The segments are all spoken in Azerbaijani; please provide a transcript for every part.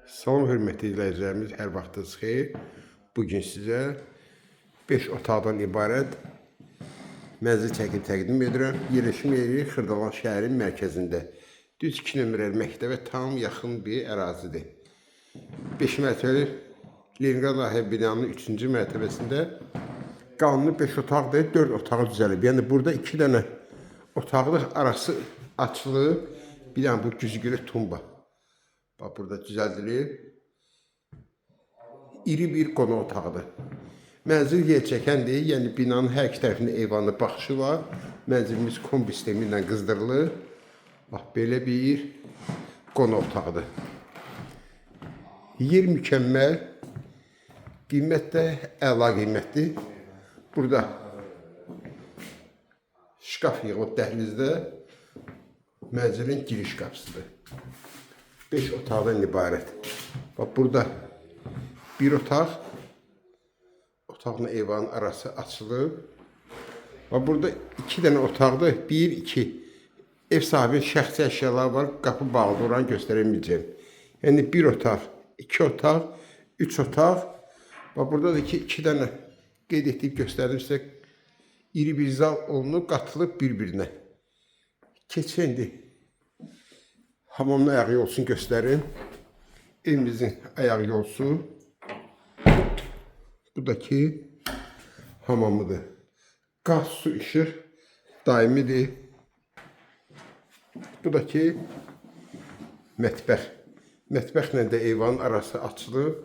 Salam hörmətli izləyicilərimiz, hər vaxtınız xeyir. Bu gün sizə 5 otaqdan ibarət mənzil çəkib təqdim edirəm. Yerləşim yeri Xırdalan şəhərin mərkəzində. Düz 2 nömrəli məktəbə tam yaxın bir ərazidir. 5 mərtəbəli Leningrad layihə binanın 3-cü mərtəbəsində qanuni 5 otaqdır, 4 otağı düzəlib. Yəni burada 2 dənə otaqlıq arası açılıb. Bir dənə bu güzgülü tumba. Bax burada düzəldilib. İri bir qonaq otağıdır. Mənzil yer çəkəndir, yəni binanın hər iki tərəfində eyvanlı baxışı var. Mənzilimiz kombi sistemi ilə qızdırılır. Bax belə bir qonaq otağıdır. Yer mükəmməl, qiymət də əla qiymətdir. Burada şkaf yığılıb dəhlizdə mənzilin giriş qapısıdır. 5 otaqdan ibarət. Bax burada bir otaq, otaqla eyvanın arası açılıb. Bax burada 2 dənə otaqdır. 1, 2. Ev sahibinin şəxsi əşyaları var. Qapı bağlıdır, oranı göstərə bilməyəcəyəm. Yəni bir otaq, 2 otaq, 3 otaq. Bax burada da ki, 2 dənə qeyd etdiyim göstərdim sizə iri bir zal olunub, qatılıb bir-birinə. Keçək indi. Hamamın ayaq yolsunu göstərim. Evimizin ayaq yolsu. Bu da ki hamamıdır. Qaz, su, işıq daimidir. Bu da ki mətbəx. Mətbəxlə də eyvanın arası açılıb,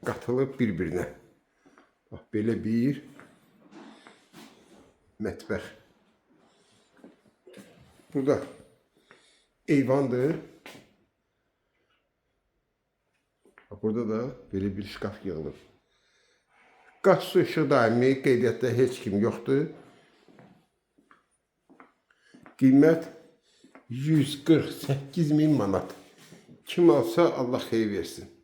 qatılıb bir-birinə. Bax belə bir mətbəx. Burada eyvandır. Bax, burada da belə bir şkaf yığılıb. Qaz, su, işıq daimi, qeydiyyatda heç kim yoxdur. Qiymət 148 min manat. Kim alsa Allah xeyir versin.